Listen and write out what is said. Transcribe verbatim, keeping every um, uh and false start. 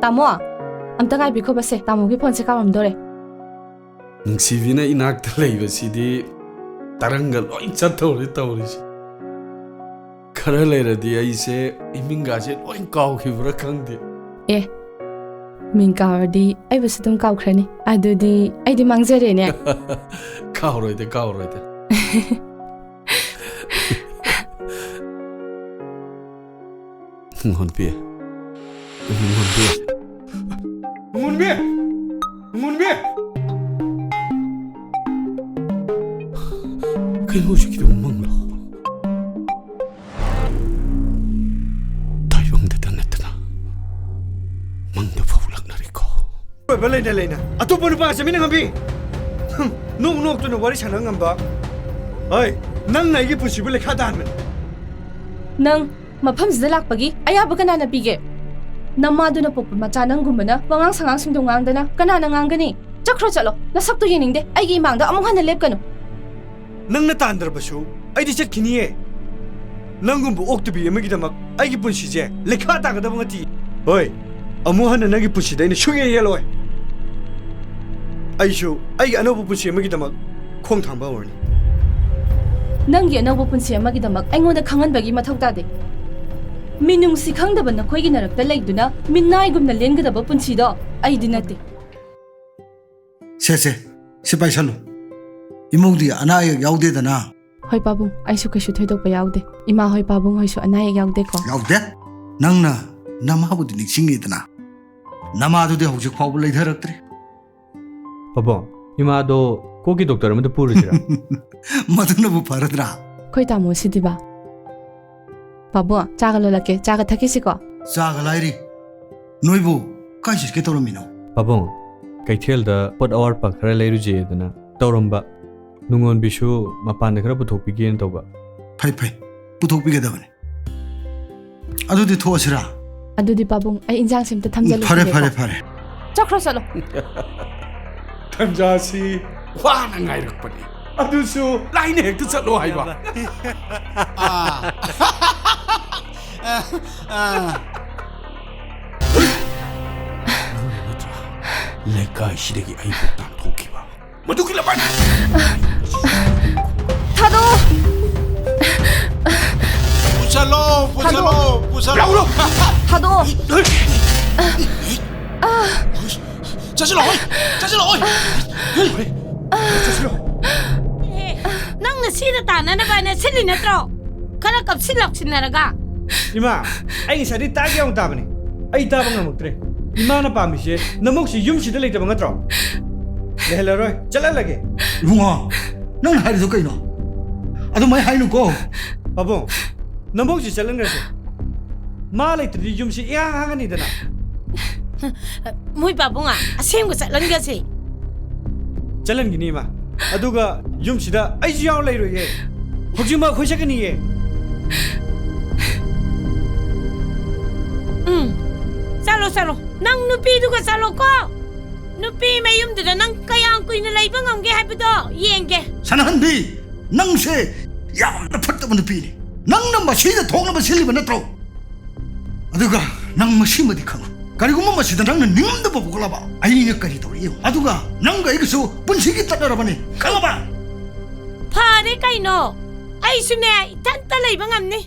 ꯇꯥꯃꯣ, ꯑꯝꯇ ꯉꯥꯏꯕꯤꯈꯣꯕꯁꯦ, ꯇꯥꯃꯣꯒꯤ ꯐꯣꯟꯁꯦ ꯀꯥꯎꯔꯝꯗꯣꯔꯦ꯫ ꯅꯨꯡꯁꯤꯕꯤꯅ ꯏꯅꯥꯛꯇ ꯂꯩꯕꯁꯤꯗꯤ ꯇꯔꯪꯒ ꯂꯣꯏ ꯆꯠꯇꯧꯔꯦ ꯇꯧꯔꯤꯁꯦ꯫ ꯈꯔ ꯂꯩꯔꯗꯤ ꯑꯩꯁꯦ ꯏꯃꯤꯡꯒꯥꯁꯦ ꯂꯣꯏ ꯀꯥꯎꯈꯤꯕ꯭ꯔꯥ ꯈꯪꯗꯦ꯫ ꯑꯦ, ꯃꯤꯡ ꯀꯥꯎꯔꯗꯤ ꯑꯩꯕꯨꯁꯨ ꯑꯗꯨꯝ ꯀꯥꯎꯈ꯭ꯔꯅꯤ꯫ ꯑꯗꯨꯗꯤ ꯑꯩꯗꯤ ꯃꯥꯡꯖꯔꯦꯅꯦ꯫ ꯀꯥꯎꯔꯣꯏꯗ, ꯀꯥꯎꯔꯣꯏꯗ꯫ ꯉꯣꯟꯕꯤ꯫ ꯉꯣꯟꯕꯤ꯫ ꯉꯣꯟꯕꯤ꯫ ꯉꯣꯟꯕꯤ꯫ ꯀꯩꯅꯣ ꯍꯧꯖꯤꯛꯀꯤꯗꯨ ꯃꯪꯂꯣ? ꯇꯥꯏꯕꯪꯗꯇ ꯅꯠꯇꯅ ꯃꯪꯗ ꯐꯥꯎ ꯂꯥꯛꯅꯔꯤꯀꯣ꯫ ꯑꯣꯏꯕ ꯂꯩꯅ ꯂꯩꯅ ꯑꯇꯣꯞꯄ ꯅꯨꯄꯥ ꯆꯠꯃꯤꯟꯅ ꯉꯝꯕꯤ? ꯍꯨꯝ, ꯅꯣꯛ ꯅꯣꯛꯇꯨꯅ ꯋꯥꯔꯤ ꯁꯥꯟꯅ ꯉꯝꯕ? ꯍꯣꯏ, ꯅꯪꯅ ꯑꯩꯒꯤ ꯄꯨꯟꯁꯤꯕꯨ ꯂꯩꯈꯥ ꯇꯥꯍꯟꯕꯅꯤ꯫ ꯅꯪ ꯃꯐꯝꯁꯤꯗ ꯂꯥꯛꯄꯒꯤ ꯑꯌꯥꯕ ꯀꯅꯥꯅ ꯄꯤꯒꯦ? ꯅꯃꯥꯗꯨꯅ ꯄꯣꯛꯄ ꯃꯆꯥ ꯅꯪꯒꯨꯝꯕꯅ ꯋꯥꯉꯥꯡ ꯁꯉꯥꯡꯁꯤꯡꯗꯣ ꯉꯥꯡꯗꯅ ꯀꯅꯥꯅ ꯉꯥꯡꯒꯅꯤ? ꯆꯠꯈ꯭ꯔꯣ ꯆꯠꯂꯣ, ꯅꯁꯛꯇꯣ ꯌꯦꯡꯅꯤꯡꯗꯦ, ꯑꯩꯒꯤ ꯏꯃꯥꯡꯗ ꯑꯃꯨꯛ ꯍꯟꯅ ꯂꯦꯞꯀꯅꯨ꯫ ꯅꯪꯅ ꯇꯥꯟꯗ꯭ꯔꯕꯁꯨ ꯑꯩꯗꯤ ꯆꯠꯈꯤꯅꯤꯌꯦ꯫ ꯅꯪꯒꯨꯝꯕ ꯑꯣꯛꯇꯕꯤ ꯑꯃꯒꯤꯗꯃꯛ ꯑꯩꯒꯤ ꯄꯨꯟꯁꯤꯁꯦ ꯂꯩꯈꯥ ꯇꯥꯒꯗꯕ ꯅꯠꯇꯦ꯫ ꯍꯣꯏ, ꯑꯃꯨꯛ ꯍꯟꯅ ꯅꯪꯒꯤ ꯄꯨꯟꯁꯤꯗ ꯑꯩꯅ ꯁꯨꯡꯌꯦꯡ ꯌꯦꯡꯂꯣꯏ꯫ ꯑꯩꯁꯨ ꯑꯩꯒꯤ ꯑꯅꯧꯕ ꯄꯨꯟꯁꯤ ꯑꯃꯒꯤꯗꯃꯛ ꯈꯣꯡ ꯊꯥꯡꯕ ꯍꯧꯔꯅꯤ꯫ ꯅꯪꯒꯤ ꯑꯅꯧꯕ ꯄꯨꯟꯁꯤ ꯑꯃꯒꯤꯗꯃꯛ ꯑꯩꯉꯣꯟꯗ ꯈꯪꯍꯟꯕꯒꯤ ꯃꯊꯧ ꯇꯥꯗꯦ꯫ ꯃꯤꯅꯨꯡꯁꯤ ꯈꯪꯗꯕ ꯅꯈꯣꯏꯒꯤ ꯅꯔꯛꯇ ꯂꯩꯗꯨꯅ ꯃꯤꯅꯥꯏꯒꯨꯝꯅ ꯂꯦꯟꯒꯗꯕ ꯄꯨꯟꯁꯤꯗꯣ ꯑꯩꯗꯤ ꯅꯠꯇꯦ꯫ ꯁꯦ, ꯁꯦ, ꯁꯤ ꯄꯥꯏꯁꯜꯂꯨ꯫ ꯏꯃꯧꯗꯤ ꯑꯅꯥ ꯑꯌꯦꯛ ꯌꯥꯎꯗꯦꯗꯅ? ꯍꯣꯏ ꯄꯥꯕꯨꯡ, ꯑꯩꯁꯨ ꯀꯩꯁꯨ ꯊꯣꯏꯗꯣꯛꯄ ꯌꯥꯎꯗꯦ꯫ ꯏꯃꯥ ꯍꯣꯏ ꯄꯥꯕꯨꯡ ꯍꯣꯏꯁꯨ ꯑꯅꯥ ꯑꯌꯦꯛ ꯌꯥꯎꯗꯦꯀꯣ? ꯌꯥꯎꯗꯦ꯫ ꯅꯪꯅ ꯅꯃꯥꯕꯨꯗꯤ ꯅꯤꯡꯁꯤꯡꯉꯤꯗꯅ? ꯅꯃꯥꯗꯨꯗꯤ ꯍꯧꯖꯤꯛ ꯐꯥꯎꯕ ꯂꯩꯊꯔꯛꯇ꯭ꯔꯤ꯫ ꯄꯥꯕꯨꯡ, ꯏꯃꯥꯗꯣ ꯀꯣꯛꯀꯤ ꯗꯣꯛꯇꯔ ꯑꯃꯗ ꯄꯨꯔꯨꯁꯤꯔꯥ? ꯃꯗꯨꯅꯕꯨ ꯐꯔꯗ꯭ꯔꯥ? ꯑꯩꯈꯣꯏ ꯇꯥꯃꯣ ꯁꯤꯗꯤꯕ꯫ ꯄꯥꯕꯨꯡ, ꯆꯥꯒ ꯂꯣꯜꯂꯛꯀꯦ, ꯆꯥꯒ ꯊꯛꯈꯤꯁꯤꯀꯣ? ꯆꯥꯒ ꯂꯥꯏꯔꯤ꯫ ꯅꯣꯏꯕꯨ ꯀꯥꯏ ꯆꯠꯀꯦ ꯇꯧꯔꯝꯃꯤꯅꯣ? ꯄꯥꯕꯨꯡ, ꯀꯩꯊꯦꯜꯗ ꯄꯣꯠ ꯑꯋꯥꯠꯄ ꯈꯔ ꯂꯩꯔꯨꯁꯦꯗꯅ ꯇꯧꯔꯝꯕ꯫ ꯅꯨꯡꯉꯣꯟꯕꯤꯁꯨ ꯃꯄꯥꯟꯗ ꯈꯔ ꯄꯨꯊꯣꯛꯄꯤꯒꯦꯅ ꯇꯧꯕ꯫ ꯐꯩ, ꯐꯩ, ꯄꯨꯊꯣꯛꯄꯤꯒꯗꯕꯅꯤ꯫ ꯑꯗꯨꯗꯤ ꯊꯣꯛꯑꯁꯤꯔꯥ? ꯑꯗꯨꯗꯤ ꯄꯥꯕꯨꯡ, ꯑꯩ ꯏꯟꯖꯥꯡꯁꯦ ꯑꯝꯇ ꯊꯝꯖꯜꯂꯨꯈꯤꯒꯦꯀꯣ꯫ ꯐꯔꯦ, ꯐꯔꯦ, ꯐꯔꯦ꯫ ꯆꯠꯈ꯭ꯔꯣ ꯆꯠꯂꯣ꯫ ꯇꯟꯖꯥꯁꯤ ꯋꯥꯅ ꯉꯥꯏꯔꯛꯄꯅꯤ꯫ ꯑꯗꯨꯁꯨ ꯂꯥꯏꯅ ꯍꯦꯛꯇ ꯆꯠꯂꯣ ꯍꯥꯏꯕ꯫ ꯑꯥ꯫ ꯑꯥ꯫ ꯂꯩꯀꯥꯏꯁꯤꯗꯒꯤ ꯑꯩꯕꯨ ꯇꯥꯟꯊꯣꯛꯈꯤꯕ ꯃꯗꯨꯒꯤ ꯂꯃꯟ꯫ ꯊꯥꯗꯣꯛꯑꯣ꯫ ꯄꯨꯁꯜꯂꯣ, ꯄꯨꯁꯜꯂꯣ, ꯄꯨꯁꯜꯂꯣ꯫ ꯊꯥꯗꯣꯛꯑꯣ꯫ ꯆꯠꯁꯤꯜꯂꯣ, ꯍꯣꯏ, ꯆꯠꯁꯤꯜꯂꯣ, ꯍꯣꯏ꯫ ꯆꯠꯁꯤꯜꯂꯣ꯫ ꯅꯪꯅ ꯁꯤꯗ ꯇꯥꯟꯅꯅꯕꯅ ꯁꯤꯜꯂꯤ ꯅꯠꯇ꯭ꯔꯣ? ꯈꯔ ꯀꯞꯁꯤꯜ ꯂꯥꯎꯁꯤꯟꯅꯔꯒ꯫ ꯏꯃꯥ, ꯑꯩ ꯉꯁꯥꯏꯗꯩ ꯇꯥꯒꯦ ꯌꯥꯎꯅ ꯇꯥꯕꯅꯦ꯫ ꯑꯩ ꯇꯥꯕ ꯉꯝꯃꯛꯇ꯭ꯔꯦ꯫ ꯏꯃꯥꯅ ꯄꯥꯝꯃꯤꯁꯦ ꯅꯃꯧꯁꯤ ꯌꯨꯝꯁꯤꯗ ꯂꯩꯇꯕ ꯅꯠꯇ꯭ꯔꯣ? ꯂꯩꯍꯜꯂꯔꯣꯏ, ꯆꯠꯍꯜꯂꯒꯦ꯫ ꯏꯕꯨꯡꯉꯣ, ꯅꯪꯅ ꯍꯥꯏꯔꯤꯗꯣ ꯀꯩꯅꯣ? ꯑꯗꯨꯃꯥꯏ ꯍꯥꯏꯅꯨꯀꯣ꯫ ꯄꯥꯕꯨꯡ, ꯅꯃꯧꯁꯤ ꯆꯠꯍꯟꯈ꯭ꯔꯁꯦ꯫ ꯃꯥ ꯂꯩꯇ꯭ꯔꯗꯤ ꯌꯨꯝꯁꯤ ꯏꯍꯥꯡ ꯍꯥꯡꯉꯅꯤꯗꯅ꯫ ꯃꯣꯏ ꯄꯥꯕꯨꯡ, ꯑꯁꯦꯡꯕ ꯆꯠꯍꯟꯒꯁꯦ꯫ ꯆꯠꯍꯟꯒꯅꯤ ꯏꯃꯥ꯫ ꯑꯗꯨꯒ ꯌꯨꯝꯁꯤꯗ ꯑꯩꯁꯨ ꯌꯥꯎ ꯂꯩꯔꯣꯏꯌꯦ꯫ ꯍꯧꯖꯤꯛꯃꯛ ꯑꯩꯈꯣꯏ ꯆꯠꯀꯅꯤꯌꯦ꯫ ꯎꯝ, ꯆꯠꯂꯣ, ꯆꯠꯂꯣ꯫ ꯅꯪ ꯅꯨꯄꯤꯗꯨꯒ ꯆꯠꯂꯣꯀꯣ꯫ ꯅꯨꯄꯤ ꯃꯌꯨꯝꯗꯨꯗ ꯅꯪ ꯀꯌꯥꯝ ꯀꯨꯏꯅ ꯂꯩꯕ ꯉꯝꯒꯦ ꯍꯥꯏꯕꯗꯣ ꯌꯦꯡꯒꯦ꯫ ꯁꯅꯥꯍꯟꯕꯤ, ꯅꯪꯁꯦ ꯌꯥꯝꯅ ꯐꯠꯇꯕ ꯅꯨꯄꯤꯅꯤ꯫ ꯅꯪꯅ ꯃꯁꯤꯗ ꯊꯣꯛꯅꯕ ꯁꯤꯜꯂꯤꯕ ꯅꯠꯇ꯭ꯔꯣ? ꯑꯗꯨꯒ ꯅꯪ ꯃꯁꯤꯃꯗꯤ ꯈꯪꯉꯨ, ꯀꯔꯤꯒꯨꯝꯕ ꯃꯁꯤꯗ ꯅꯪꯅ ꯅꯤꯡꯉꯝꯗꯕ ꯄꯣꯛꯂꯕ, ꯑꯩꯅ ꯀꯔꯤ ꯇꯧꯔꯤ ꯌꯦꯡꯉꯨ꯫ ꯑꯗꯨꯒ ꯅꯪꯒ ꯑꯩꯒꯁꯨ ꯄꯨꯟꯁꯤꯒꯤ ꯇꯠꯅꯔꯕꯅꯤ, ꯈꯪꯉꯕ? ꯐꯔꯦ ꯀꯩꯅꯣ, ꯑꯩꯁꯨꯅꯦ ꯏꯊꯟꯇ ꯂꯩꯕ ꯉꯝꯅꯤ꯫